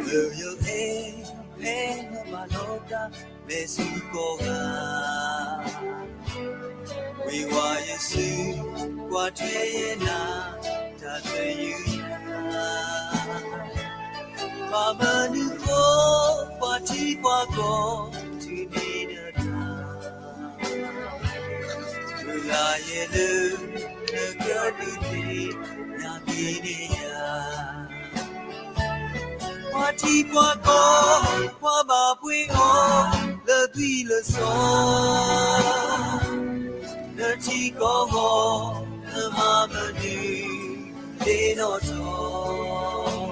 ယအဲၣ်ဖဲနဘၣ်လီၤတၢ်လဲၤဆူကိးဂၤ, ဝ့ၤဝါယစု, ကွၢ်ထွဲယနၢ်, တၢ်တယုၢ်ယၤ, ဘၣ်မနုၤဃိ, ပှၤထံပှၤကီၢ်, တုၤန့ၣ်နတၢ် မုၢ်လၢ်ယဲလၢ နကဒုးသ့ၣ်ညါက့ၤန့ၢ်ယၤ, ပှၤထံပှၤကီၢ်, ပှၤဘၣ်ပှ့ၤအီၤလၢသွံၣ်လၢစီ, နထံကီၢ်ဂီၢ်, နမၤမနုၤသ့ၣ်နီၣ်ထီၣ်,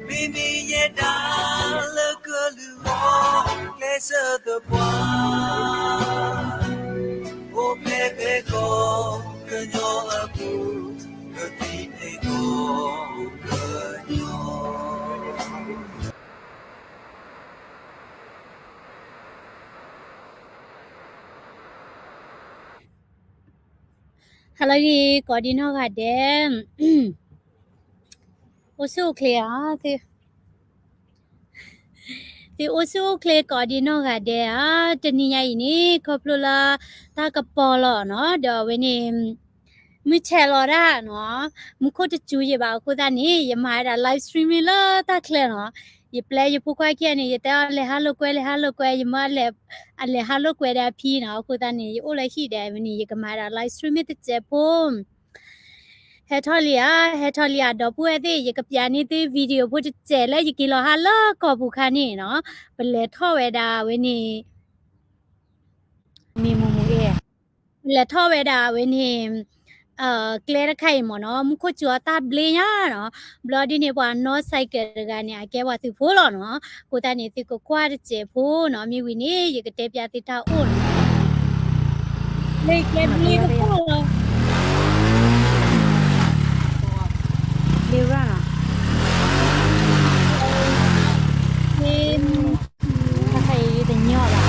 မ့မ့ၢ်ယဲဒၣ်လၢကလုၢ်ဂီၢ် ကျဲးစၢးသပှၢ်, အိၣ်ဖျဲၣ်ဖဲကီၢ်ကညီအပူၤ, ကသံၣ်ဖဲကီၢ်ကညီ ဟါလၢအဂ့ၤ ကိးဒံနီၢ်ဂၤဒဲး, အိၣ်ဆူၣ်အိၣ်ချ့ဧါ, သုအိၣ်ဆူၣ်အိၣ်ချ့ကိးဒံနီၢ်ဂၤဒဲးဧါ, တနံၤညါအံၤန့ၣ် ခီဖျိလၢတၢ်ကပီၤလီၤနီၤ, ဒီးအဝဲန့ၣ် မုၢ်ဆဲးလီၤဒၣ်နီၤ, မူခိၣ်တစူၤယံၤဘၣ်အဃိသတးန့ၣ် ယမၤဝဲဒၣ် live streaming လၢတၢ်ချၢနီၤ, ယပျဲယဖိခွါခံဂၤန့ၣ် ယတဲအီၤလဲၤဟးလိာ်ကွဲ လဲၤဟးလိာ်ကွဲ, ယမၢအလဲၤ အလဲၤဟးလိာ်ကွဲဒီးအဖံနီၤ, အဃိသတးန့ၣ် ယအိၣ်လၢဟံၣ်ဒီးဝဲန့ၣ် ယကမၤဝဲဒၣ် live streaming တစဲးဖိ ဟဲထီၣ်လံဧါ, ဟဲထီၣ်လံဧါ, ဒီပုၢ်ဝဲၢ်သ့ၣ်, ယကပျးန့ၢ်သု video ဖိတစဲးလၢယက့ၤလီၤဟးလၢကီၢ်ပူၤခါန့ၣ်နီၤ, ပလဲၤထီၣ်ဝဲဒၣ်ဝဲန့ၣ်, မံမူမူအဲၣ်, ပလဲၤထီၣ်ဝဲဒၣ်ဝဲန့ၣ်, ကျဲတခါအံၤမ့ၢ်နီၤ, မူခိၣ်စူၤအီၤတၢ်ဘျ့ညါနီၤ, ဘျီဒ်န့ၣ် ပှၤနီၣ် cycle တဂၤန့ၣ် အကဲပှၤသုးဖိလီၤနီၤ, အဃိသတးန့ၣ် သုကကွၢ်တစဲးဖိနီၤ, မ့ၢ်ဝံၤန့ၣ် ယကတဲပျးသုတၢ်အိၣ်နီၤ လၢကျဲဘျ့တဖၣ်လီၤ. ဘျ့ရၣ်နီၤ, တခါအံၤတညီဘၣ်,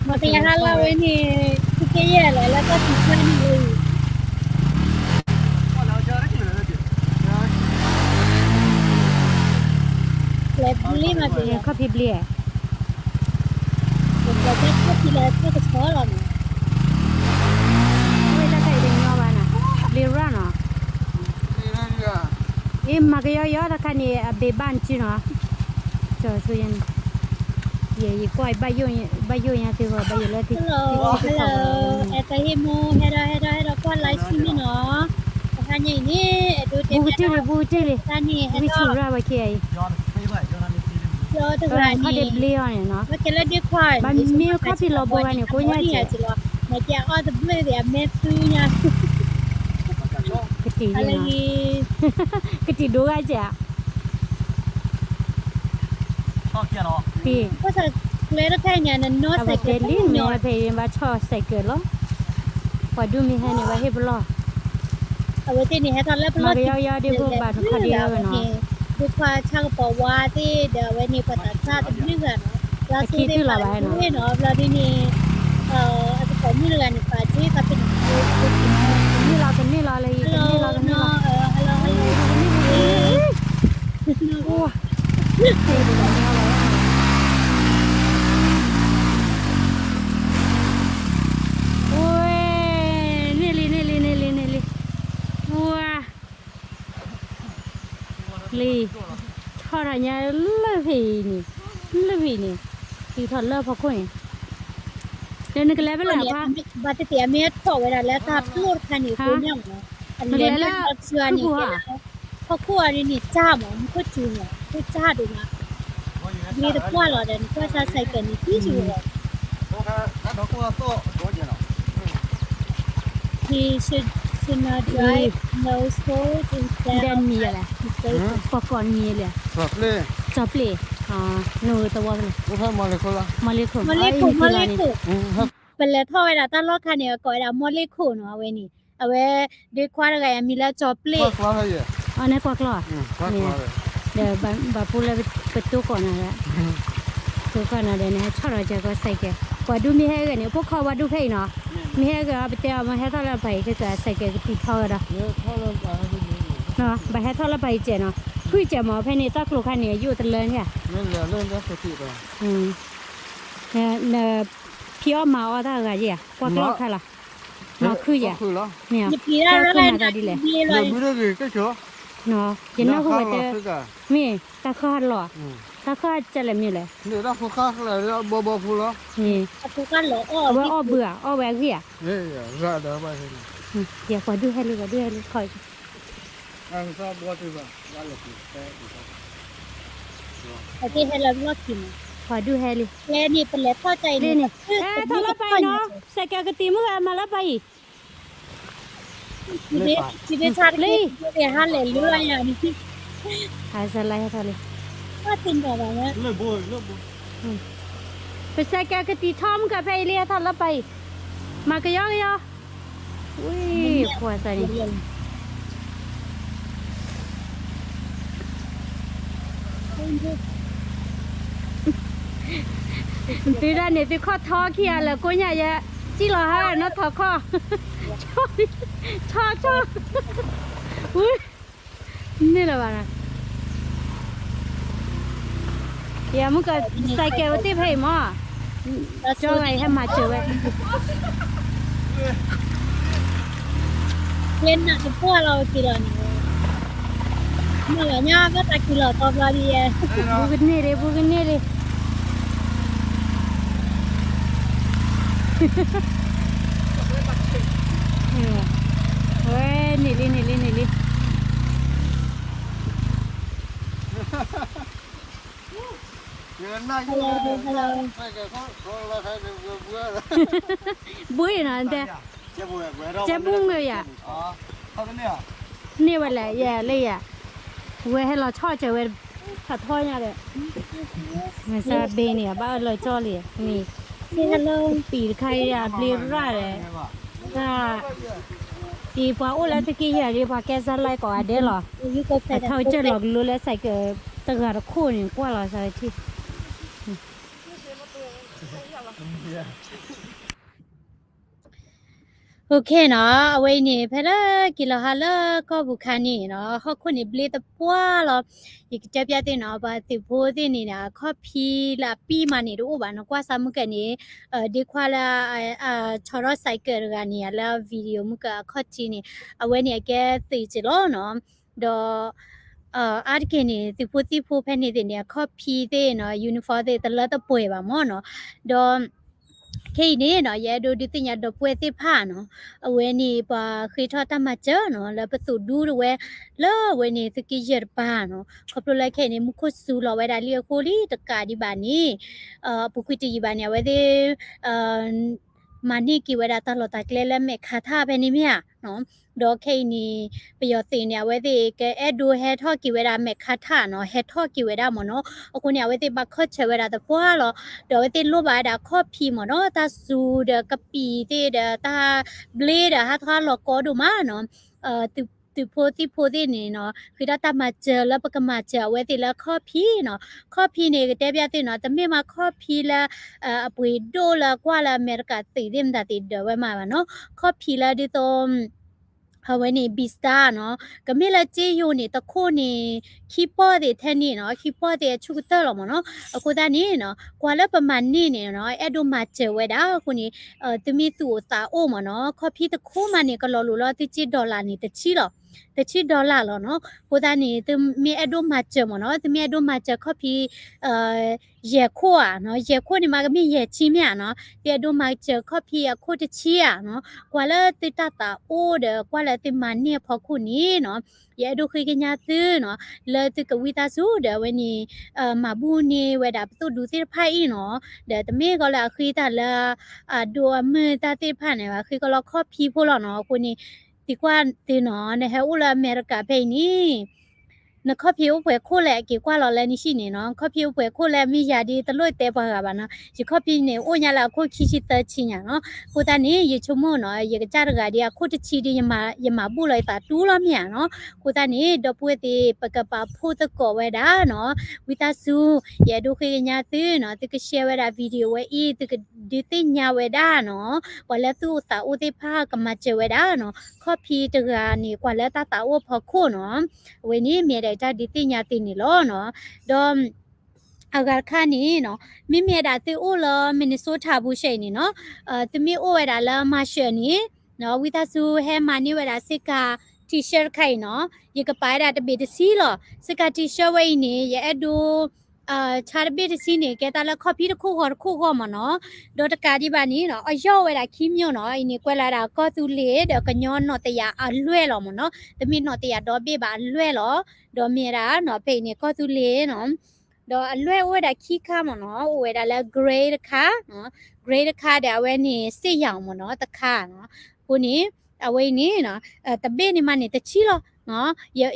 မ့ၢ်ကယၤဟါလီၤဝဲန့ၣ် သုကယဲၢ်လီၤလၢတၢ်စံးဆၢန့ၣ်လီၤ. ကျဲဘျ့မးကယၤ, ခီၣ်ဖံးဘျ့, ကျဲခီၣ်ဖံးလၢတၢ်ကဆီလီၤန့ၣ်, ဝဲလၢတၢ်အံၤတညီဘၣ်နီၤ, ဘျ့ရၣ်နီၤ, အ့ မၤကယီယီတခါန့ၣ် အဘ့ၣ်ဘၣ်နစုနီၤ, ကၠီဆိယဲန့ၣ်, ယကွၢ် ဘၣ်ယိၣ်ညါသုဂီၢ် ဘၣ်ယိၣ်လၢသု, hello hello, အဲၣ်တၢ်ဟ့ၣ်မူ ဟဲဒီးဟဲဒီးဟဲဒီးကွၢ် live stream န့ၣ်နီၤ, တဟါညါအံၤန့ၣ် အဲၣ်ဒိးတဲ ဘူကတ့ၢ်လံ ဘူကတ့ၢ်လံ, တၢ်န့ၣ်ဟဲဒီး ဝံဆူၣ်ရၣ်ဝဲခံဂၤအံၤ, ယီတဂၤန့ၣ် ခီၣ်ဒ့ဘျ့အီၤန့ၣ်နီၤ, ဘၣ်မ့ၢ်ခီၣ်ဖံးလီၤဘိဂၤန့ၣ် ကိးညါကဲး, မ့ၢ်သုညါ, ကတံၤဒိဂၤကဲး, ကျဲတခါန့ၣ် နနီၣ် cycle ဖဲအံၤ ဘၣ်ဆီၣ် cycle လီၤ, ပှၤဒူမ့ၢ်ဟဲန့ၣ် ဝဲဟ့ၣ်ပလီၢ်, အဝဲသ့ၣ်န့ၣ် ဟဲထီၣ်လၢပလီၢ် မၤကယီယီဒ့ဖိဘၣ်တခီဒံးဝဲနီၤ, ဒိခွါဆၣ်ကပီၤဝါသ့ၣ်ဒီး အဝဲန့ၣ် ပှၤသးစၢ်တဘျုးဂၤနီၤ, လၢအခိၣ်သ့ၣ်ပာ်လၢန့ၣ်နီၤ, ဘျီဒ်န့ၣ် အကပိာ်မုၣ်တဂၤန့ၣ် ပာ်စ့ၢ်ကီးဖဲန့ၣ်, ကန့ၢ်လီၤ ကန့ၢ်လီၤလၢအံၤ ကန့ၢ်လီၤ ကန့ၢ်လီၤ, ဝဲ န့ၢ်လံ န့ၢ်လံ န့ၢ်လံ န့ၢ်လံ, ဝါ လံ, ထီၣ်ထီၣ်ညါလၢဖဲအံၤန့ၣ်, လၢဖဲအံၤန့ၣ်, တုၤထီၣ်လၢဖီခိၣ်န့ၣ်, ဒီးနကလဲၤဖဲလဲၣ်, ဘၣ်သ့ၣ်သ့ၣ်အမ့ၢ်ထီၣ်ဝဲဒၣ်လၢတၢ်ဖျိၣ်တခါန့ၣ် ကိးညါမး, အလဲၤလၢတၢ်ဆူန့ၣ် ဖီခိၣ်အံၤန့ၣ် စၢ်မး မူခိၣ်စူၤမး ခိၣ်စၢ်ဒိၣ်မး, ဘျ့တပှၢ်လီၤဒီး နကွၢ်စၢ် cycle န့ၣ် သံစူၤလီၤ He should, should not drive no sports instead of ကွၢ်ကီးနံၤလဲၣ်, ကၠီၤပျ့ၣ်, နိၣ်သဝီဖဲလဲၣ်, မီၤလ့ခိၣ်, မီၤလ့ခိၣ်, မီၤလ့ခိၣ်, ပလဲၤထီၣ်ဝဲဒၣ်တၢ်လီၢ်ခါန့ၣ် အကိးဝဲဒၣ်မီၤလ့ခိၣ်နီၤ အဝဲန့ၣ်, အဝဲ ဒ့ခွါတဂၤအမံၤလၢကၠီၤပျ့ၣ်, အန့ၣ်ကွၢ်ကျီၢ်, ဒီးဘၣ်ဖိလၢပတိၢ်ကီးနၤဒီး, တိၢ်ကီးနၤဒီးန့ၣ် ဟဲဆီၣ်ထီၣ်ကဲကီး cycle, ပှၤဒူမ့ၢ်ဟဲဂ့ၤန့ၣ် ဖိခွါဝါဒူဖဲအံၤနီၤ, မ့ၢ်ဟဲဂ့ၤအီၤ ပတဲအီၤမ့ၢ်ဟဲထီၣ်လၢပှၤအံၤ ကက cycle ကတံာ်ထီၣ်ဝဲဒီး, ဘၣ်ဟဲထီၣ်လၢပှၤအံၤကဲးနီၤ ခုၣ်ကဲမး ဖဲန့ၣ် တၢ်ကျိၤခါန့ၣ် ယအိၣ်တလၢန့ၣ်ဧါ, န ဖံးအီၣ်မၤအီၣ်တၢ်ဂၤယဲၢ်ဧါ, ကွၢ်ကျီၢ်ခါလီၤ, မၤခုၣ်ယဲၢ်, မ့ၢ်, တၢ်ခုၣ်မၤသးဒ်လဲၣ်, ယနၢ်ဟူဝဲတၢ်, မ့ၢ်တၢ်ခီၣ်ဟးလီၤ, တၢ်ခီၣ်ဟးကဲလဲၣ်မ့ၢ်လဲၣ်, အဝဲအီၣ်ဘုဧါ အီၣ်ဝဲအဂ့ၢ်ဧါ, ယပှၤဒုးဟဲလံ ပှၤဒုးဟဲလံ ခီ ပှၤဒုးဟဲလံ, လ့န့ၣ်, ဟဲထီၣ်လၢပၢ်အံၤနီၤ, စဲးကဲကတံၤမုၢ်ဂၤမၤလၢပၢ်အံၤ, လ့, ဟးလဲၤလၢယၤန့ၣ်, ဟးစလါဟဲထီၣ်လံ, ပစဲးကဲကတံၤထီမုၢ်ဂၤဖဲအံၤလံ ဟဲထီၣ်လၢပၢ်အံၤ, မၤကယီကယီ ဝံၤ ပှၤစၢ်န့ၣ်, သုဒၣ်န့ၣ် သုခီၣ်ထီခံဂၤလၢကိညၣ်ယဲ, စံၣ်လီၤဟါနီၢ်ထီၣ်ခီၣ်, ဆီဆီ, ဝံၤ, န့ၣ်လၢၤဘၣ်နီၤ ယမုၢ်က စဲးကဲဝဲသ့ၣ်ဖဲအံၤမး, ကၠီဂၤအံၤဟဲမၤစၢၤဝဲ, လ့နးတပှၢ်လီၤက့ၤလီၤန့ၣ်, မ့ၢ်လီၤညါဘၣ်တၢ်က့ၤလီၤတီဘျီဒ်ယဲ, ဘူးကန့ၢ်လံ ဘူးကန့ၢ်လံ ဝဲန့ၣ်လံ န့ၣ်လံ န့ၣ်လံ, ဘှ့နီၤ, တဲ, ကဲဘူးမုၢ်ယၤ, န့ၢ်ဝဲလဲၣ် ယဲလၢယၤ, ဝဲဟဲလီၤဆီၣ်စၢၤဝဲ, ဖးထီညါဒီး, မ့ၢ်စၢ်ဘ့န့ၣ် ဘၣ်အၢၣ်လီၤကၠီလံ, မ့ၢ်, ပံာ်တခါအံၤ ဘျ့ရၣ်ဒီး, တၢ် ဒ်ပှၤအိၣ်လၢသုးက့ယဲၢ်ဒ် ပှၤကဲစၢ်လၢကိးဂၤဒဲးလီၤ, အထီကစၢၢ်လီၤကလိလၢ စဲးကဲတဂၤတခိၣ်န့ၣ် ကွၢ်လီၤစၢ်ဝဲထံၣ် OK နီၤ, အဝဲအံၤန့ၣ် ဖဲလၢက့ၤလီၤဟးလၢကီၢ်ပူၤခါန့ၣ်နီၤ ဟီၣ်ခိၣ်န့ၣ်ဘျ့တပှၢ်လီၤ, ယကတဲပျဲသ့ၣ်နီၤ ပှၤသုးဖိသ့ၣ်န့ၣ်ဒီး အခီၣ်ဖံးလၢအပံၢ်မးန့ၣ်တအိၣ်ဘၣ်နီၤ, ကွၢ်စၢ်မုၢ်ကဲန့ၣ်, ဒ့ခွါလၢ, ဆီထီၣ်စဲးကဲတဂၤန့ၣ် လၢ video မုၢ်ကဲအခီၣ်ထံးန့ၣ်, အဝဲန့ၣ်အကဲသုးက့လီၤနီၤ, ဒီး အါတက့ၢ်န့ၣ် သုးဖိသံၣ်ဖိဖဲန့ၣ်သ့ၣ်န့ၣ် အခီၣ်ဖံးသ့ၣ်နီၤ uniform သ့ၣ်တလၢတပှဲၤဘၣ်မးနီၤ, ဒီး ခဲအံၤန့ၣ်နီၤ ယအဲၣ်ဒိးဒုးသ့ၣ်ညါဒီပုၢ်ဝဲၢ်သ့ၣ်တဖၣ်နီၤ, အဝဲန့ၣ်ပှၤဃ့ထီၣ်တၢ်မၤစၢၤနီၤ လၢပသိၣ်ဒူတဝဲ, လၢအဝဲန့ၣ် သုးက့ယဲၢ်တပၤနီၤ, ခီဖျိလၢခဲအံၤန့ၣ် မူခိၣ်စူၤလီၤဝဲဒၣ်လံအဃိလံတကးဒံးဘၣ်န့ၣ်, အပူၤကွံာ်တယံာ်ဘၣ်န့ၣ် အဝဲသ့ၣ် မၤန့ၢ်က့ၤဝဲဒၣ်တၢ်လီၢ်တၢ်ကျဲလၢမဲာ်ခါထၣ်ဖဲန့ၣ်မ့ၢ်ဧါ, ဒီးခဲအံၤန့ၣ် ပယီၤသုးန့ၣ် အဝဲသ့ၣ်ကအဲၣ်ဒိးဟဲထီၣ်က့ၤဝဲဒၣ်မဲာ်ခါထၣ်နီၤ ဟဲထီၣ်က့ၤဝဲဒၣ်မ့ၢ်နီၤ, အဃိန့ၣ် အဝဲသ့ၣ်ဘၣ်ခီၣ်ဆၢဝဲဒၣ်သပှၢ်လီၤ, ဒီးအဝဲသ့ၣ်လိၣ်ဘၣ်ဝဲဒၣ်ခီၣ်ဖံးမ့ၢ်နီၤ တၢ်စူၤဒီးကပံာ်သ့ၣ်ဒီးတၢ်ဘျ့ဒီးဟးထီၣ်လီၤကီဒိၣ်မးနီၤ, သုးဖိသံၣ်ဖိသ့ၣ်န့ၣ်နီၤ ဃ့တၢ်တၢ်မၤစၢၤလၢပကမၤစၢၤအဝဲသ့ၣ်လၢခီၣ်ဖံးနီၤ, ခီၣ်ဖံးန့ၣ် ကတဲပျဲသ့ၣ်နီၤ တမ့ၢ်မးခီၣ်ဖံးလၢ အပှ့ၤဒိၣ်လၢကွၢ်လၢအမဲရကၤသုးသ့ၣ်မတၤသ့ၣ်ဒၢးဝဲမးဘၣ်နီၤ, ခီၣ်ဖံးလၢဒ်သိး အဝဲန့ၣ် B-star နီၤ, ကမ့ၢ်လၢစ့ယိၤန့ၣ် တခိၣ်န့ၣ် ခံပီၢ်သ့ၣ်ထဲန့ၣ်နီၤ ခံပီၢ်သ့ၣ်အဆူၣ်ကတၢၢ်လီၤမ့ၢ်နီၤ, အဃိသတးန့ၣ်နီၤ ကွၢ်လၢပမၤန့ၢ်န့ၣ်နီၤ အဲၣ်ဒိးမၤစၢၤဝဲဒၣ်အဃိန့ၣ်, သုမ့ၢ်သူၣ်အိၣ်သးအိၣ်မ့ၢ်နီၤ ခီၣ်ဖံးတခိၣ်မးန့ၣ် ကလီၤလိၤလီၤသုးက့ dollar န့ၣ် တဆံလီၤ, တဆံ dollar လီၤနီၤ, အဃိသတးန့ၣ် သုမ့ၢ်အဲၣ်ဒိးမၤစၢၤမ့ၢ်နီၤ သုမ့ၢ်အဲၣ်ဒိးမၤစၢၤခီၣ်ဖံး ယဲၢ်ခိၣ်ဧါနီၤ, ယဲၢ်ခိၣ်န့ၣ်မးကမ့ၢ်ယဲၢ်ဆံမ့ၢ်ဧါနီၤ, သုအဲၣ်ဒိးမၤစၢၤခီၣ်ဖံးအခိၣ်တဆံဧါနီၤ, ကွၢ်လၢသုတၢ်သးအိၣ်ဒီး ကွၢ်လၢသုမၤန့ၢ်အဖီခိၣ်န့ၣ်နီၤ, ယအဲၣ်ဒိးဃ့ကညးသုနီၤ, လၢသုကဝံသးစူၤဒီးအဝဲန့ၣ်, မၤဘူၣ်န့ၢ်ဝဲဒၣ်ပသိၣ်ဒူသ့ၣ်တဖၣ်အံၤနီၤ, ဒီးတမ့ၢ်ကီးလၢအဃ့တၢ်လၢ အဒိၣ်အမုၢ်တၢ်သ့ၣ်တဖၣ်န့ၣ် အဃ့ကီးလၢခီၣ်ဖံးဖိလီၤနီၤ, အဃိန့ၣ် သံကွၢ်သုနီၤ, နဟဲအိၣ်လၢအမဲရကၤဖဲအံၤန့ၣ် နခီၣ်ဖံးအိၣ်ပှဲၤခိၣ်လဲၣ် အက့ၤကွၢ်လီၤလၢနဟံၣ်န့ၣ်နီၤ, ခီၣ်ဖံးအိၣ်ပှဲၤခိၣ်လဲၣ် မ့ၢ်ယၤဒ်တလိၣ်တဲပှၤဂၤဘၣ်နီၤ, ယခီၣ်ဖံးန့ၣ် အိၣ်ညါလၢအခိၣ်ခံဆံသၢဆံညါနီၤ, အဃိသတးန့ၣ် ယဆိကမိၣ်နီၤ ယကစၢ်တဂၤဒ်အခိၣ်တဆံဒ် ယမၤဘူၣ်လီၤယသးတူၢ်လီၤမ့ၢ်ဧါနီၤ, အဃိသတးန့ၣ် ဒီပုၢ်ဝဲၢ်သ့ၣ် ပကပာ်ဖှိၣ်သကိးဝဲဒၣ်နီၤ, ဝံသးစူၤ ယအဲၣ်ဒိးဃ့ကညးသုနီၤ, သုက share ဝဲဒၣ် video ဝဲအံၤ သုကဒုးသ့ၣ်ညါဝဲဒၣ်နီၤ, ပှၤလၢသူၣ်အိၣ်သးအိၣ်သ့ၣ်တဖၣ်ကမၤစၢၤဝဲဒၣ်နီၤ, ခီၣ်ဖံးတဂၤန့ၣ် ကွၢ်လၢတၢ်သးအိၣ်ဖီခိၣ်နီၤ, အဝဲန့ၣ်မ့ၢ်ဒၣ် တၢ်ဒုးသ့ၣ်ညါသုန့ၣ်လီၤနီၤ. ဒီး အဂၤတခါန့ၣ်နီၤ, မ့မ့ၢ်ဝဲဒၣ်သုအိၣ်လၢ Minnesota ပူၤစဲအံၤန့ၣ်နီၤ, သုမ့ၢ်အိၣ်ဝဲဒၣ်လၢ Marshall န့ၣ်, ဝံသးစူၤဟဲမၤန့ၢ်ဝဲဒၣ်စ့ကၤ T-shirt တခါအံၤနီၤ, ယကပာ်ဝဲဒၣ်တဘ့ၣ်တဆံလီၤ. စ့ကၤ T-shirt ဝဲအံၤန့ၣ် ယအဲၣ်ဒိး ဆါတဘ့ၣ်တဆံန့ၣ် ကဲသးလၢခီၣ်ဖံးတခိၣ်ဂီၤတခိၣ်ဂီၤမ့ၢ်နီၤ, ဒီးတကးဒံးဘၣ်န့ၣ်နီၤ, အယီၢ်ဝဲဒၣ်ခံမျိုးနီၤ, အံၤန့ၣ်ကွဲးလီၤဝဲဒၣ်ကီၢ်သူလ့ၤ ဒီးကညီနီၢ်တယၢ်အလွဲၢ်လီၤမ့ၢ်နီၤ, တမ့ၢ်နီၢ်တယၢ်ဒီဘ့ၣ်ဘၣ်အလွဲၢ်လီၤ, ဒီးမ့ၢ်ဝဲဒၣ်နီၤ, ဖဲအံၤန့ၣ် ကီၢ်သူလ့ၤနီၤ, ဒီးအလွဲၢ်အိၣ်ဝဲဒၣ်ခံခါမ့ၢ်နီၤ, အိၣ်ဝဲဒၣ်လၢ gray တခါ, gray တခါဒီးအဝဲန့ၣ် စ့ယၢ်မ့ၢ်နီၤ, တခါနီၤ, အဃိန့ၣ် အဝဲအံၤန့ၣ်နီၤ, တဘ့ၣ်န့ၣ်မးန့ၣ်တဆံလီၤ,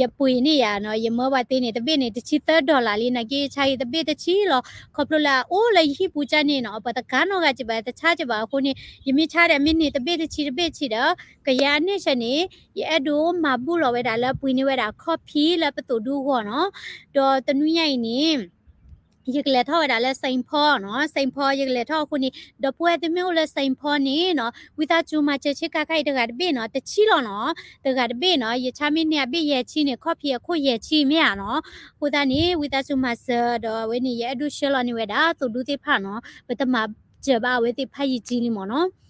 ယပှ့ၤန့ၢ်ယၤနီၤ, ယမၢပှၤသ့န့ၣ် တဘ့ၣ်န့ၣ်တဆံသၢ dollar လံ, နာ်က့ဆါအံၤတဘ့ၣ်တဆံလီၤ, ခီဖျိလၢအအိၣ်လၢယဟံၣ်ပူၤကၢ်န့ၣ်နီၤ, ပတကးနီတဂၤက့ၤဘၣ် တဆါက့ၤဘၣ်အဃိန့ၣ်, ယမ့ၢ်ဆါဒီးမ့ၢ်န့ၢ်တဘ့ၣ်တဆံတဘ့ၣ်ဆံဒီး, ကယၤအန့ၣ်ဆဲန့ၣ်, ယအဲၣ်ဒိးမၤဘူၣ်လီၤဝဲဒၣ်လၢပှ့ၤန့ၢ်ဝဲဒၣ်ခီၣ်ဖံးလၢပသိၣ်ဒူဂီၢ်နီၤ, ဒီးတနွံညါအံၤန့ၣ် ယကလဲၤထီၣ်ဝဲဒၣ်လၢ Saint Paul နီၤ, Saint Paul ယကလဲၤထီၣ်အဃိန့ၣ်, ဒီပုၢ်ဝဲၢ်သုမ့ၢ်အိၣ်လၢ Saint Paul န့ၣ်နီၤ, ဝံသးစူၤမၤစၢၤဆ့ကၤခါအံၤတဂၤတဘ့ၣ်နီၤ, တဆံလီၤနီၤ, တဂၤတဘ့ၣ်နီၤ, ယဆါမ့ၢ်န့ၢ်အဘ့ၣ်ယဲၢ်ဆံန့ၣ် ခီၣ်ဖံးအခိၣ်ယဲၢ်ဆံမ့ၢ်ဧါနီၤ, အဃိသတးန့ၣ် ဝံသးစူၤမၤစၢၤဒီးအဝဲန့ၣ် ယအဲၣ်ဒိးဆှၢလီၤန့ၢ်ဝဲဒၣ်သိၣ်ဒူသ့ၣ်တဖၣ်နီၤ, ပတမၤစၢၤဘၣ်အဝဲသ့ၣ်တဖၣ်ယံာ်ကံလံမ့ၢ်နီၤ.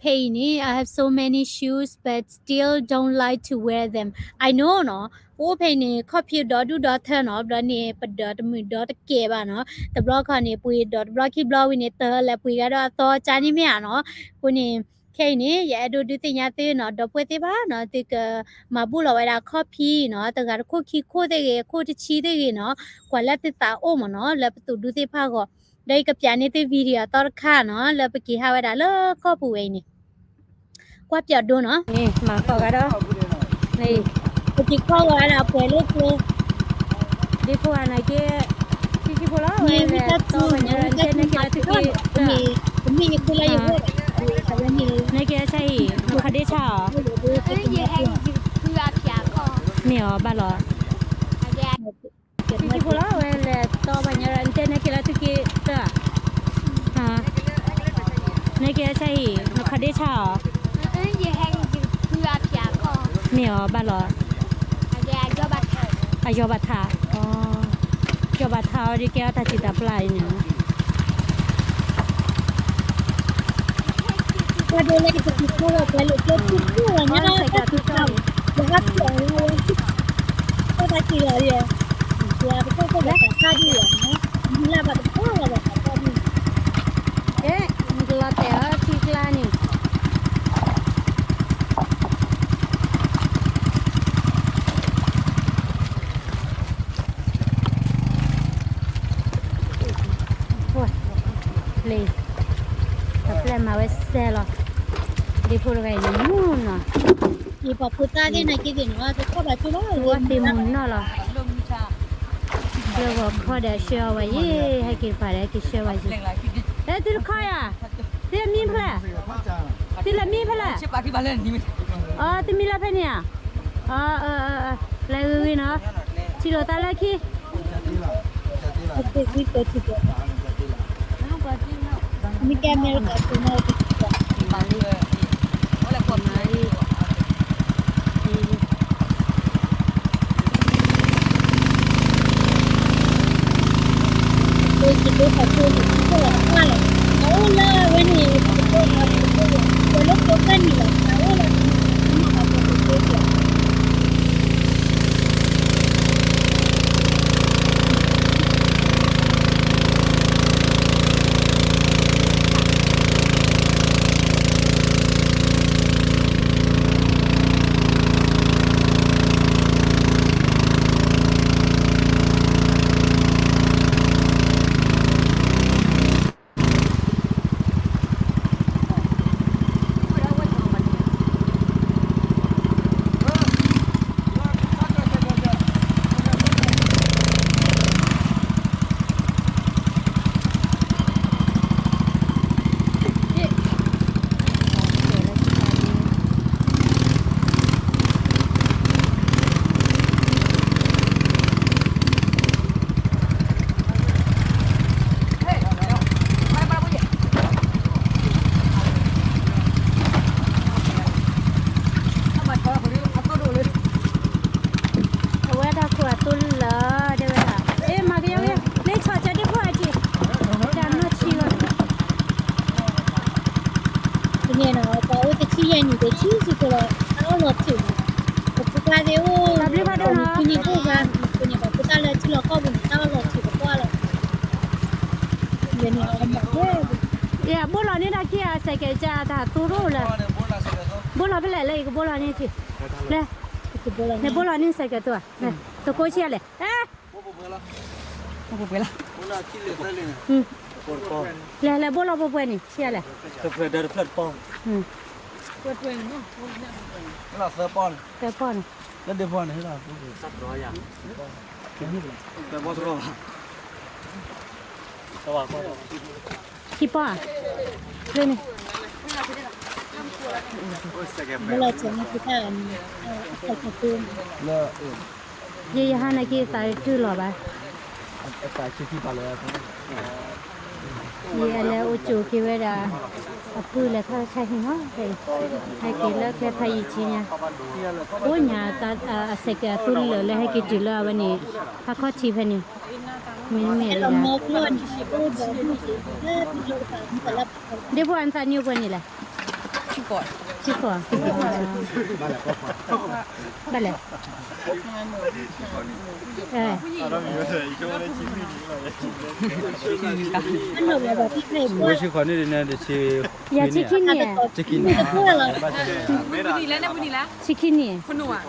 ဖဲအံၤန့ၣ် I have so many shoes but still don't like to wear them. I know နီၤ, ပအိၣ်ဖဲအံၤန့ၣ် ခီၣ်ဖံးဒီဒူၣ်ဒီထၢနီၤ, ဘျီန့ၣ် ပဒၢးတမုာ်ဒီတကဲဘၣ်နီၤ, တဘျီခီန့ၣ် ပှ့ၤဒီးတဘျီခံဘျီဝံၤန့ၣ် တၢ်လဲၤပှ့ၤဂၤဒီးအသီကၢ်န့ၣ်မ့ၢ်ဧါနီၤ, အဃိန့ၣ် ခဲအံၤန့ၣ် ယအဲၣ်ဒိးဒုးသ့ၣ်ညါသုနီၤ, ဒီပုၢ်ဝဲၢ်သ့ၣ်တဖၣ်နီၤ, သုကမၤဘူၣ်လီၤဝဲဒၣ်ခီၣ်ဖံးနီၤ, တဂၤတခိၣ်ခံခိၣ်သ့ၣ်ဂ့ၤ, ခိၣ်တဆံသ့ၣ်ဂ့ၤနီၤ, ကွၢ်လၢသုသးအိၣ်မ့ၢ်နီၤ, လၢပသိၣ်ဒူသ့ၣ်တဖၣ်အဂီၢ်, ဒီးယကပျးန့ၢ်သု video အသီတခါနီၤ, လၢပက့ၤဟးဝဲဒၣ်လၢကီၢ်ပူၤဝဲအံၤန့ၣ် ကွၢ်ပျီဒိနီၤ, မၤကီးဂၤဒီး, ပက့ၤခီဂီၤဝဲဒၣ်ပှဲၤလၢကျိ, ဒ်ဖိဂၤနာ်က့, ထံခံဖိလီၤ, ဝဲလဲၤတီပှၤညါ တဲနဲက့ၤလၢသုက့ၤ, တမ့ၢ်ယခိၣ်လၢယဂီၢ်ဘၣ်, နဲက့ၤဆါအံၤ နခီဒ့ဆါအီၤ, မ့ၢ်အီၤဘၣ်လီၤ. ထံခံဖိလီၤ, ဝဲလဲၤတီပှၤညါ တဲနဲက့ၤလၢသုက့ၤတၢ်, နဲက့ၤဆါအံၤ နခီဒ့ဆါအီၤ, မ့ၢ်အီၤဘၣ်လီၤ. အယီၤဘၣ်ထါ, ယီၤဘၣ်ထါအီၤဒ်ကဲအီၤတၢ်စံးတၢ်ပျၢ်အံၤန့ၣ် ကဲ, နကလီၤတဲာ်အီၤထံကျါန့ၣ်, လံ, တၢ်ပျဲမၤဝဲစဲလီၤ, ဒ်ဖိတဂၤအံၤန့ၣ်မူနီၤ, ယပှၤဖိသၣ်သ့ၣ်နာ်က့သ့ၣ်နီၤ, တခီဘၣ်ကၠိလီၤ, ဝဲသ့ၣ်မူနီၤလီၤ, လၢဂီၤခီဒီးဆှၢအီၤဝဲယဲ, ဟဲက့ၤတပၤဒီးဟဲက့ၤဆှၢဝဲယဲ, အဲ သုတခီယၤ, သုမံဖဲလဲၣ်, သုလဲၤမံဖဲလဲၣ်, အီ သုမံလၢဖဲန့ၣ်ဧါ, အီ လဲၤဂ့ၤဂ့ၤနီၤ, ထံၣ်လိာ်သးလၢခံ အအိၣ်လၢအဝဲန့ၣ် ပကတိၢ်လီၤပကတိၢ်လီၤ, ပှဲၤလၢကျိဖဲန့ၣ်လီၤ, အအိၣ်လၢပကတိၢ်လီၤ. ပှၤသ့ၣ်အိၣ် တၢ်ဘျုးဖးဒိၣ်နီၤ ဖုန့ၣ်အိၣ်ဂၤ ဖုန့ၣ်ဘၣ် ဖုတၢ်လၢထံလီၢ်ကီၢ်ပူၤန့ၣ် တၢ်အီၣ်လီၤထံကပှၢ်လီၤ လၢန့ၣ် ဘိလီၤန့ၢ်တၢ်ခံဂၤစဲးကဲးကၢ်တၢ်သူရိၣ်လၢ ဘိလီၤဖဲလဲၣ်လၢယကဘိလီၤန့ၢ်ထံ လဲၤ နဘိလီၤန့ၢ်စဲးကဲးတၢ် တကိးဆံးလဲၣ် လဲၤလဲၤဘိလီၤပှဲၤပှဲၤန့ၣ် ဆံးလဲၣ် သၢပီၢ်န့ၣ် ခံပီၢ်ဧါ ဘိလီၤန့ၢ် ယဲယဟါန့ၣ်က့ၤသးတတုၤလီၤဘၣ် ယဲအလဲၤအိၣ်ကၠိက့ၤဝဲဒၣ် အပုၢ်လဲၤထီၣ်ဆါဟံၣ်နီၤ ဟဲက့ၤလၢကျဲဖးယံၤကံညါ ကိးညါ အစဲးကဲးအသူလၢာ်လၢဟဲက့ၤတုၤလၢအဝဲန့ၣ် ဟါခီၣ်ထံးဖဲန့ၣ် မ့မ့ၢ် ဒ့ဖိအနသးညိပှဲၤန့ၣ်လဲၣ် ဆံဃိး ဘၣ်လဲၣ် ဆံဃိးန့ၣ် ယၤဆံခံနံၣ် ဆံခံနံၣ် ဆံခံနံၣ် ယခိၣ်နူာ်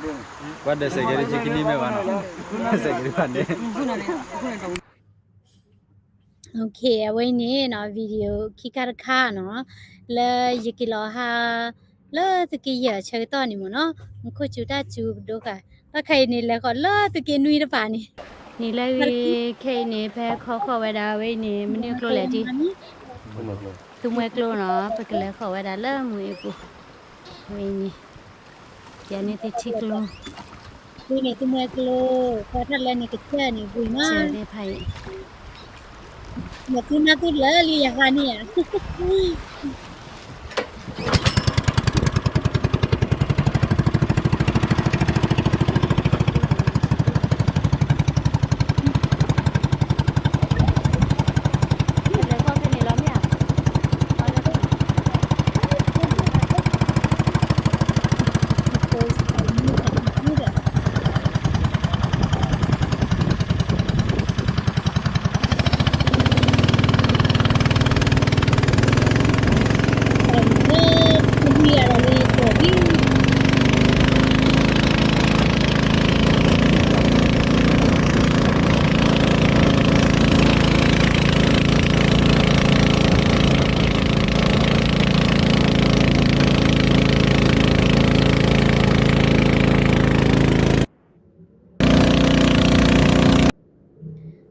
ပှၤဒီးစဲးကဲးတဆံခံနံၣ်မ့ၢ်ဘၣ်နီၤ စဲးကဲးတဖၣ်န့ၣ် အဝဲအံၤန့ၣ်နီၤ video ခံခါတခါနီၤ လၢယက့ၤလီၤဟါ လၢသုးက့ယဲၢ်အဆၢကတီၢ်န့ၣ်မ့ၢ်နီၤ မူခိၣ်စူၤတၢ်စူၤပဒိဃာ် တၢ်ခါအံၤန့ၣ် လဲၤဃီၤလၢသုးက့နွံတပၤန့ၣ် န့ၣ်လၢဂ့ၤ ခဲအံၤန့ၣ် ဖဲခီဃီၤဝဲဒၣ်ဝဲအံၤန့ၣ် မနုၤကျိလဲၣ်ဒ် သူမှဲကျိနီၤ ပကလဲၤဃီၤဝဲဒၣ်လၢမုၢ်အ့ပူၤ ဝဲအံၤန့ၣ် ယၤန့ၣ်သ့ၣ်ထံကျိ ဝဲန့ၣ်သူမှဲကျိ ပှၤထီၣ်လၢန့ၣ်ကစၢၢ်န့ၣ် ဝံၤမး စၢၢ်သ့ၣ်တဖၣ်အံၤ မ့ၢ်သူနၢ်သူလၢလံယဟါန့ၣ်ဧါ လဲၤဃီၤဖဲန့ၣ်လီၤမ့ၢ်ဧါ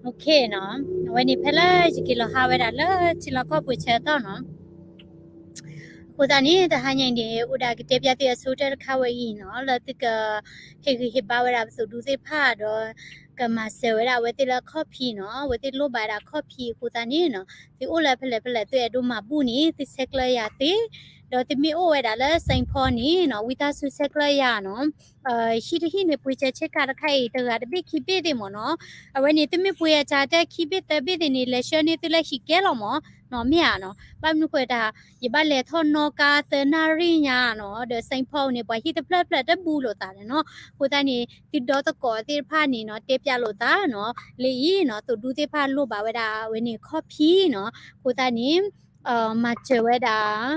OK နီၤ, အဝဲန့ၣ်ဖဲလၢယက့ၤလီၤဟးဝဲဒၣ်လၢထံလီၢ်ကီၢ်ပူၤဆၢကတီၢ်နီၤ, အဃိသတးန့ၣ် တဟါညါအံၤန့ၣ် အိၣ်ဒၣ်ကတဲပျးသုအဆိကတၢၢ်တခါဝဲအံၤနီၤ, လၢသုကဟ့ၣ်ဂံၢ်ဟ့ၣ်ဘါဝဲဒၣ်ပသိၣ်ဒူသ့ၣ်တဖၣ်ဒီး ကမၤစၢၤဝဲဒၣ်အဝဲသ့ၣ်လၢခီၣ်ဖံးနီၤ, အဝဲသ့ၣ်လိၣ်ဘၣ်ဝဲဒၣ်ခီၣ်ဖံးအဃိသတးန့ၣ်နီၤ, သုအိၣ်လၢဖဲလဲၣ်ဖဲလဲၣ်သုအဲၣ်ဒိးမၤဘူၣ်န့ၣ် သုဆဲးကျၢယၤသ့, ဒီးသုမ့ၢ်အိၣ်ဝဲဒၣ်လၢ Saint Paul န့ၣ်နီၤ, ဝံသးစူၤဆဲးကျၢယၤနီၤ, ဟံၣ်တဟံၣ်န့ၣ် ပှ့ၤစၢၤဆ့ကၤတခါအံၤ တဂၤတဘ့ၣ်ခံဘ့ၣ်သ့ၣ်မ့ၢ်နီၤ, အဝဲန့ၣ်သုမ့ၢ်ပှ့ၤအစၢၤတၢ်ခံဘ့ၣ်သၢဘ့ၣ်သ့ၣ်န့ၣ် လဲၤဆှၢန့ၢ်သုလၢဟံၣ်ကဲလီၤမ့ၢ်နီၤ, မ့ၢ်ဧါနီၤ, ဘၣ်မနုၤဃိတၢ် ယဘၣ်လဲၤထီၣ်နီၣ်ကါသၢနၣ်ရံၣ်ညါနီၤ, ဒီး Saint Paul န့ၣ် ပှၤဟံၣ်တဖျၢၣ်ဖျၢၣ်တဘူးလိာ်သးန့ၣ်နီၤ, အဃိသတးန့ၣ် သုဒီသကိးသ့ၣ်တဖၣ်န့ၣ်နီၤ တဲပျးလိာ်သးနီၤ, လၢအံၤနီၤ သိၣ်ဒူသ့ၣ်တဖၣ်လိၣ်ဘၣ်ဝဲဒၣ်အဝဲန့ၣ်ခီၣ်ဖံးနီၤ, အဃိသတးန့ၣ် မၤစၢၤဝဲဒၣ်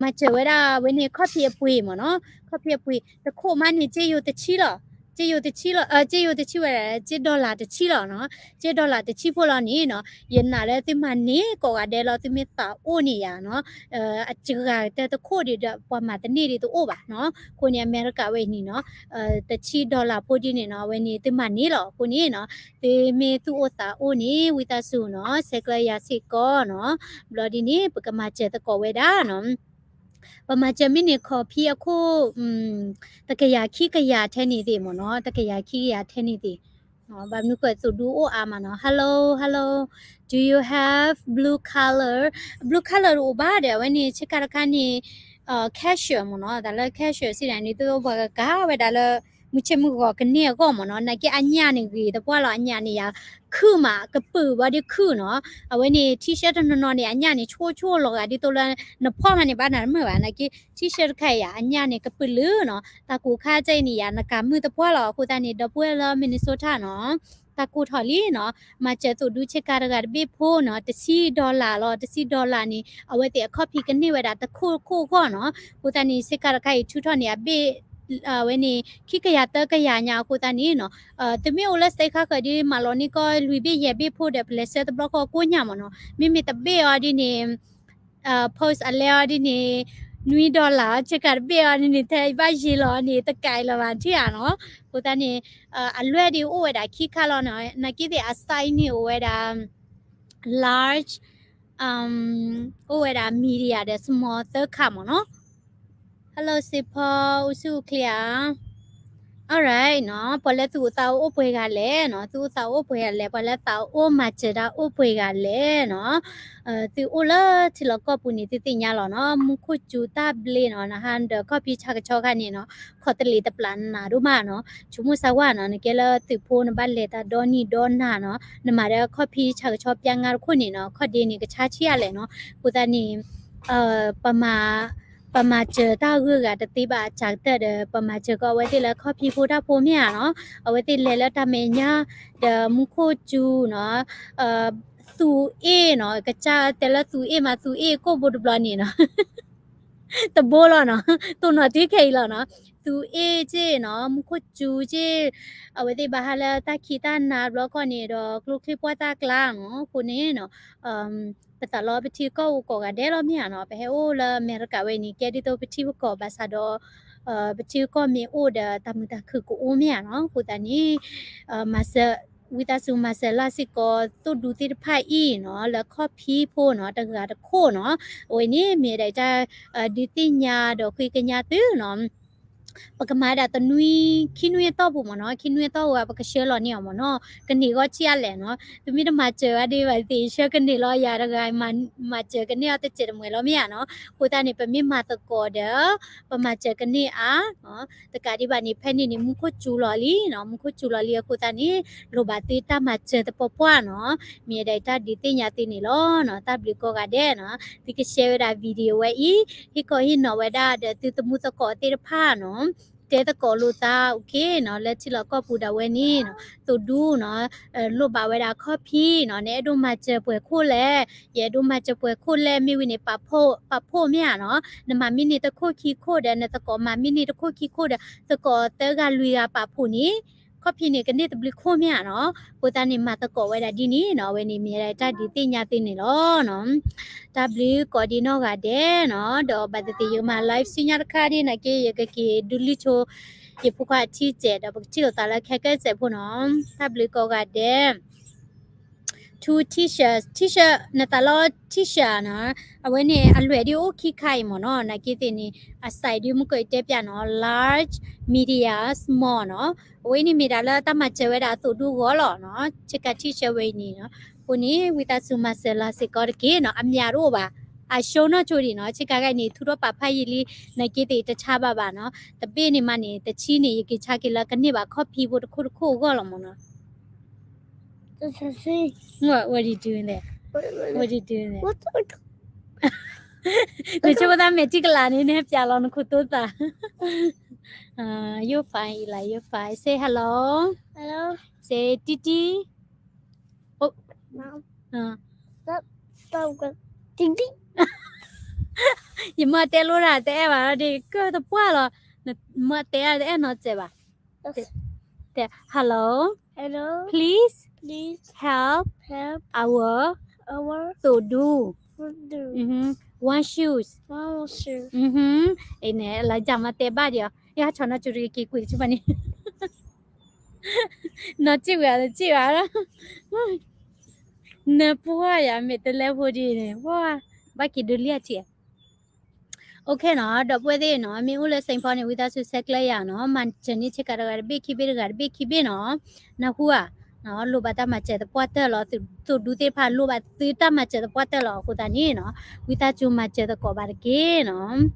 မၤစၢၤဝဲဒၣ်ဝဲန့ၣ် ခီၣ်ဖံးအပှ့ၤမ့ၢ်နီၤ, ခီၣ်ဖံးအပှ့ၤ တခိၣ်မးန့ၣ် စ့ယိၤတဆံလီၤ, စ့ယိၤတဆံလီၤ, စ့ယိၤတဆံဝဲဒၣ် စ့ dollar တဆံလီၤနီၤ, စ့ dollar တဆံဖိလီၤန့ၣ်နီၤ, ယနာ်လၢသုမၤန့ၢ်ကိးဂၤဒဲးလီၤ, သုမ့ၢ်သးအိၣ်န့ၣ်ယၤနီၤ, အစှၤကတၢၢ်တခိၣ်ဒံးဒီး ပှၤမၤတန့ၢ်ဒံးတအိၣ်ဘၣ်နီၤ, အဃိန့ၣ် အမဲရကၤဝဲအံၤန့ၣ်နီၤ, တဆံ dollar ဖိဒ်န့ၣ်နီၤ, အဝဲန့ၣ်သုမၤန့ၢ်လီၤ, အဃိန့ၣ်နီၤ သုမ့ၢ်သူၣ်အိၣ်သးအိၣ်န့ၣ် ဝံသးစူၤနီၤ ဆဲးကျၢယၤစ့ၢ်ကီးနီၤ, ဘျီဒ်န့ၣ် ပကမၤစၢၤသကိးဝဲဒၣ်နီၤ, ပမၤစၢၤမ့ၢ်န့ၢ်ခီၣ်ဖံးအခိၣ် တကယၤခံကယၤထဲန့ၣ်သ့ၣ်မ့ၢ်နီၤ, တကယၤခံကယၤထဲန့ၣ်သ့ၣ်, ဘၣ်မနုၤဃိသုးဒူအိၣ်အါမးနီၤ, hello hello, do you have blue color, blue color တအိၣ်ဘၣ်ဒီး အဝဲန့ၣ် ဆ့ကၤတခါန့ၣ် cashier မ့ၢ်နီၤ, တၢ်လၢ cashier စံးဒၣ်န့ၣ် သုပှၤကကၤဝဲဒၣ်လၢ မုၢ်ဆ့ၣ်မုၢ်ဂီၤကန့ၢ်အဂီၢ်မ့ၢ်နီၤ, နာ်က့အညၣ်န့ၣ်ဂ့ၤသပှၢ်လီၤ, အညၣ်န့ၣ်ယၤခုၣ်မး, ကပုာ်ဘၣ်ဒီးခုၣ်နီၤ, အဝဲန့ၣ် T-shirt တနီၤနီၤန့ၣ် အညၣ်န့ၣ် ဆိၣ်ဆိၣ်လီၤဂာ်ဒ်သိးလၢ နဖီၣ်မးန့ၣ် ဘၣ်နၤတမုာ်ဘၣ်, နာ်က့ T-shirt တခါအံၤယၤ အညၣ်န့ၣ် ကပုာ်လုာ်နီၤ, တၢ်ကိၢ်ခါကဲအံၤန့ၣ်ယၤ နကၤမုၢ်သပှၢ်လီၤ, အဃိသတးန့ၣ် ဒီပုၢ်ဝဲၢ်လၢ Minnesota နီၤ တၢ်ကိၢ်ထီၣ်လံနီၤ, မၤစၢၤသိၣ်ဒူဆ့ကၤတဂၤတဘ့ၣ်ဖိနီၤ, တဆံ dollar လီၤ, တဆံ dollar န့ၣ် အဝဲသ့ၣ်အခီၣ်ဖံးကန့ၢ်ဝဲဒၣ်တခိၣ်ခိၣ်အဂီၢ်နီၤ, အဃိသတးန့ၣ် ဆ့ကၤတခါအံၤထုးထီၣ်န့ၣ် အဘ့ၣ် အဝဲန့ၣ် ခံကယၤသၢကယၤညါ အဃိသတးန့ၣ်နီၤ, သုမ့ၢ်အိၣ်လၢ state ခါဃၢၤဒ် မၤလီၤန့ၢ်ကီၢ်လွံၢ်ဘ့ၣ်ယဲၢ်ဘ့ၣ်ဖိဒီး ပလဲၤဆှၢတဘျီဃီကိးညါမ့ၢ်နီၤ, မ့မ့ၢ်တဘ့ၣ်အီၤဒ်န့ၣ် post အလဲအီၤဒ်န့ၣ် နွံ dollar ဆ့ကၤတဘ့ၣ်အီၤဒ်န့ၣ် ထဲဘၣ်ယံၤလီၤန့ၣ် တကးအံၤလၢၤဘၣ်ထံၣ်ဧါနီၤ, အဃိသတးန့ၣ် အလွဲၢ်ဒ်အိၣ်ဝဲဒၣ်ခံခါလီၤနီၤ, နာ်က့သ့ၣ်အ site န့ၣ်အိၣ်ဝဲဒၣ် large အိၣ်ဝဲဒၣ် medium ဒီး small သၢခါမ့ၢ်နီၤ, Hello စ့ဖီ, အိၣ်ဆူၣ်အိၣ်ချ့ဧါ, alright နီၤ, ပှၤလၢသုအိၣ်သးအိၣ်အိၣ်ပှဲၤဂၤလဲၣ်နီၤ, သုအိၣ်သးအိၣ်အိၣ်ပှဲၤဂၤလဲၣ်, ပှၤလၢသးအိၣ်မၤစၢၤတၢ်အိၣ်ပှဲၤဂၤလဲၣ်နီၤ, သုအိၣ်လၢထံလီၢ်ကီၢ်ပူၤန့ၣ် သုသ့ၣ်ညါလီၤနီၤ, မူခိၣ်စူၤတၢ်ဘျ့နီၤ, နဟးဒီးခီၣ်ဖံးဆၣ်ကဆီခါန့ၣ်နီၤ, ခီၣ်တလ့ၢ်တပျၢ်နးဒိၣ်မးနီၤ, ဆိကမိၣ်စၢ်ဝါနီၤ, နကဲလၢသုးဖိနဘၣ်လဲၤတၢ်ဒီနံၣ်ဒီနၤနီၤ, နမၤဒီးခီၣ်ဖံးဆၣ်ကဆီပျၢ်ငါတခိၣ်န့ၣ်နီၤ, ခီၣ်ဒ့န့ၣ် ကဆါဆံးအါလဲၣ်နီၤ, အဃိသတးန့ၣ် ပမၤ ပမၤစၢၤတၢ်ဂုၤဂၤတသ့ဘၣ်အစှၤကတၢၢ်ဒီး ပမၤစၢၤကီးအဝဲသ့ၣ်လၢခီၣ်ဖံးဖိတၢ်ဖိမ့ၢ်ဧါနီၤ, အဝဲသ့ၣ်လဲၤလၢတၢ်မဲာ်ညါ ဒီးမူခိၣ်စူၤနီၤ, သူၣ်အ့ၣ်နီၤ, ကစၢ်တဲလၢသူၣ်အ့ၣ်မး သူၣ်အ့ၣ်ကိၣ်ဘိတဘျီန့ၣ်နီၤ, တဘိလီၤနီၤ, တိၢ်နီၣ်တုၤခဲအံၤလီၤနီၤ, သူၣ်အ့ၣ်က့ၢ်နီၤ, မူခိၣ်စူၤက့ၢ်, အဝဲသ့ၣ်ဘၣ်ဟးလၢတၢ်ခံးတၢ်နၤတဘျီခီန့ၣ်ဒီး ကျိချံပှၢ်တၢ်ကျါနီၤ, အဃိန့ၣ်နီၤ ပသးလီပထံပကီၢ်အိၣ်ကိးဂၤဒဲးလီၤမ့ၢ်ဧါနီၤ, ပဟဲအိၣ်လၢအမဲရကၤဝဲအံၤန့ၣ် ကဲဒ်သိးပထံပကီၢ်ဘၣ်ဆၣ်ဒီး ပထံပကီၢ်မ့ၢ်အိၣ်ဒီးတၢ်မုာ်တၢ်ခုၣ်ကအိၣ်မ့ၢ်ဧါနီၤ, အဃိသတးန့ၣ် မၤစၢၤ ဝံသးစူၤမၤစၢၤလၢ်စ့ၢ်ကီးသိၣ်ဒူသ့ၣ်တဖၣ်အံၤနီၤ, လၢခီၣ်ဖံးဖိနီၤ, တဂၤတခိၣ်နီၤ, အဝဲန့ၣ်မ့ၢ်ဒၣ်တၢ်ဒုးသ့ၣ်ညါဒီးဃ့ကညးသုနီၤ ပကမၤဒၣ်တနွံ ခံနွံအတီၢ်ပူၤမ့ၢ်နီၤ, ခံနွံအတီၢ်ပူၤ ပကဆှၢလီၤန့ၢ်အီၤမ့ၢ်နီၤ, ကန့ၢ်ဂီၢ်ဆံးအါလဲၣ်နီၤ, ပမ့ၢ်တမၤစၢၤအါဒံးဘၣ်သ့ၣ် ဆှၢကန့ၢ်လီၤယၤတဂၤ မၤစၢၤကန့ၢ်အီၤတစဲးတမှဲၤလီၤမ့ၢ်ဧါနီၤ, အဃိသတးန့ၣ် ပမ့ၢ်မၤသကိးဒီး ပမၤစၢၤကန့ၢ်အါ တကးဒံးဘၣ်န့ၣ် ဖဲန့ၣ်န့ၣ် မူခိၣ်စူၤလီၤလံနီၤ, မူခိၣ်စူၤလီၤလံအဃိသတးန့ၣ် လိၣ်ဘၣ်သုတၢ်မၤစၢၤသပှၢ်ပှၢ်နီၤ, မ့ၢ်ဒၣ်တၢ်ဒုးသ့ၣ်ညါသုန့ၣ်လီၤနီၤ, တၢ်ဘျုးကိးဂၤဒဲးနီၤ, သုက share ဝဲဒၣ် video ဝဲအံၤ, ဟ့ၣ်ခီဟ့ၣ်နီၤဝဲဒၣ်ဒီးသုသမူသကိးသ့ၣ်တဖၣ်နီၤ, တဲသကိးလိာ်သး okay နီၤ, လၢထံလီၢ်ကီၢ်ပူၤဒၣ်ဝဲန့ၣ်နီၤ, သိၣ်ဒူနီၤ, လိၣ်ဘၣ်ဝဲဒၣ်ခီၣ်ဖံးနီၤ, နအဲၣ်ဒိးမၤစၢၤပှဲၤခိၣ်လဲၣ်, ယအဲၣ်ဒိးမၤစၢၤပှဲၤခိၣ်လဲၣ်, မ့ၢ်ဝံၤန့ၣ် ပာ်ဖှိၣ် ပာ်ဖှိၣ်မ့ၢ်ဧါနီၤ, နမၤမံန့ၢ်တခိၣ်ခံခိၣ်ဒီး နသကိးမၤမံန့ၢ်တခိၣ်ခံခိၣ်ဒီး သကိးသၢဂၤလွံၢ်ဂၤပာ်ဖှိၣ်န့ၣ် ခီၣ်ဖံးန့ၣ် ကန့ၢ်တဘျုးခိၣ်မ့ၢ်ဧါနီၤ, အဃိသတးန့ၣ် မၤသကိးဝဲဒၣ်ဒ်န့ၣ်နီၤ, အဝဲန့ၣ်မ့ၢ်ဒၣ်တၢ်ဒုးသ့ၣ်ညါသုန့ၣ်လီၤနီၤ, တၢ်ဘျုးကိးဒံးနီၢ်ဂၤဒဲးနီၤ, ဒီးဘၣ်သ့ၣ်သ့ၣ်ယကမၤ live ဆူညါတခါဒ်န့ၣ်က့ ယကက့ၤဒုးလံာ်ဆိ ယဖိခွါအထံစဲး ဒီးပကထံၣ်လိာ်သးလၢခဲကဲစဲးဖိနီၤ, တၢ်ဘျုးကိးဂၤဒဲး two T-shirt, T-shirt နသးလီ T-shirt နီၤ, အဝဲန့ၣ်အလွဲၢ်ဒ်အိၣ်ခံခါအံၤမ့ၢ်နီၤ, နာ်က့သ့ၣ်န့ၣ် အ size ဒ်မုၢ်ကီၢ်အံၤတဲပျးနီၤ, large, medium, small နီၤ, အဝဲန့ၣ်မ့ၢ်ဒၣ်လၢတၢ်မၤစၢၤဝဲဒၣ်အသိးဒူဂီၢ်လီၤနီၤ, ဆ့ကၤ T-shirt ဝဲအံၤန့ၣ်နီၤ, အဃိန့ၣ် ဝံသးစူၤမၤစၢၤလီၤစ့ၢ်ကီးတက့ၢ်နီၤ, အမျးတအိၣ်ဘၣ်, အ show နီၢ်ဆိဒံးနီၤ, ဆ့ကၤဂၤအံၤန့ၣ် ထူထီၣ်ပာ်ဖးယံာ်လံ, နာ်က့သ့ၣ်တဆါဘၣ်ဘၣ်နီၤ, တဘ့ၣ်န့ၣ်မးန့ၣ် တဆံန့ၣ် ယကဆါက့ၤလၢကန့ၢ်ဘၣ်ခီၣ်ဖံးဖိတခိၣ်တခိၣ်အဂီၢ်လီၤမ့ၢ်နီၤ. What, what are you doing there? What are you doing there? နဆိကမိၣ်သးမဲာ်ထံကလၤန့ၣ် နဟဲပျးလီၤနခိၣ်တိသး, you're fine, Eli, you're fine. Say hello. Hello. Say တီတီ. ယမ့ၢ်တဲလိၤတၢ်တအဲၣ်ဘၣ်ဒီး ကၢၢ်သပှၢ်လီၤ, မ့ၢ်တဲတအဲၣ်နီတစဲးဘၣ်. Hello, please help our သိၣ်ဒူ one shoes. အန့ၣ် လၢယမ့ၢ်တဲဘၣ်ဒီး ယဟးဆီၣ်နီၤစူၤတက့ၤကွံာ်တဆူဘၣ်န့ၣ်, နီၢ်စံၣ်ဝဲ နီၢ်စံၣ်ဝဲ, နပှၢ်ယၤမ့ၢ်တလဲဖိဒ်န့ၣ် ဘၣ်က့ၤဒုးလံအထံး. Okay နီၤ, ဒီပုၢ်ဝဲၢ်သ့ၣ်နီၤ, မ့ၢ်အိၣ်လၢ Saint Paul န့ၣ် ဝံသးစူၤဆဲးကျၢယၤနီၤ, မၤစၢၤန့ၢ်ဆ့ကၤတဂၤတဘ့ၣ်ခံဘ့ၣ်တဂၤတဘ့ၣ်ခံဘ့ၣ်နီၤ, နၢ်ဟူဧါ, လိၣ်ဘၣ်တၢ်မၤစၢၤသပှၢ်တၢၢ်လီၤ, သိၣ်ဒူသ့ၣ်တဖၣ်လိၣ်ဘၣ်သုတၢ်မၤစၢၤသပှၢ်တၢၢ်လီၤ, အဃိသတးန့ၣ်နီၤ, ဝံသးစူၤမၤစၢၤသကိးဘၣ်တက့ၢ်နီၤ.